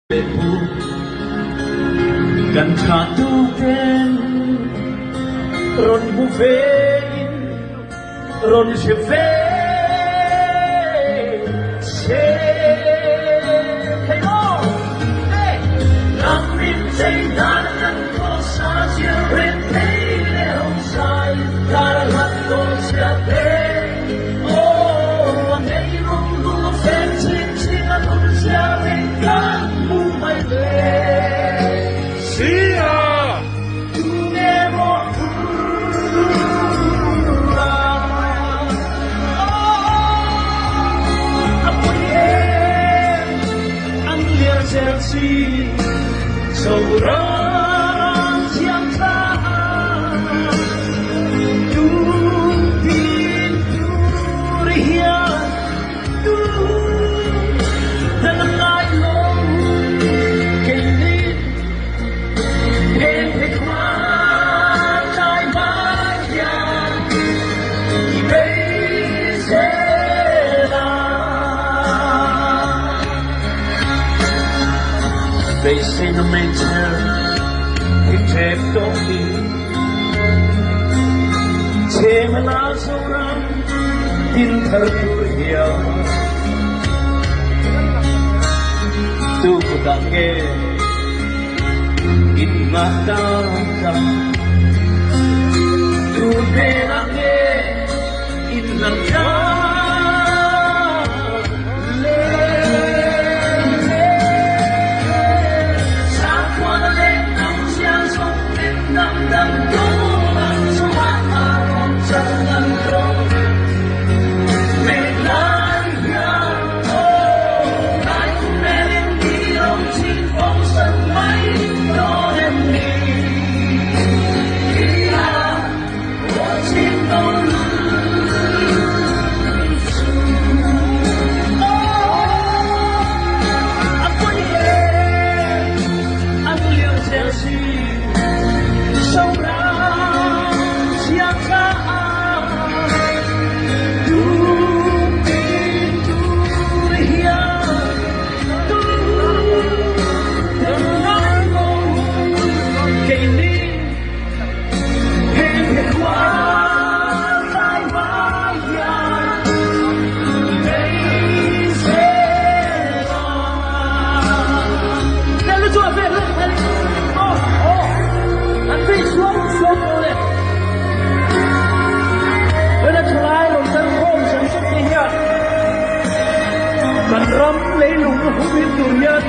Kan thlahtu ten ron hmu ve in ron hre ve seh. Thei maw? Ram in zeidah kan khuasa zir ren thei le hosai kar hlat ko chia te. Oh, nei rung lu fen chin chin a lun sia ren kan mu mai le. Sia! Tu ne mo ra. Oh, a pui em an liar zel si so ram thiang tha tu tin tur hian tu dan ngai lo kei ni phen phe khua tai mai hian i beisela. Beisei na meichel hi ṭep tawh hi Chemala Zoram din thar tur hian tu kutah nge in ngah ta ka tu hnenah nge in lam ta le. Sakhuana le hnam siang zong in dam dam tu chungah aa cang an ko. Mek lai hian lai kum in ti lo chin phong san mai to em ni. Ia wo chin to lu su. Oh, a pui em an liang zel si so ram siang tha tu tin tu hian tu ngai lo kei ni phen phe khua tai mai hian beisela. Lên lu chua về lu oh oh an vi xuống xuống le Wala chalai lo tan khom san suk ni hian kan ram leilung hum him tur hian.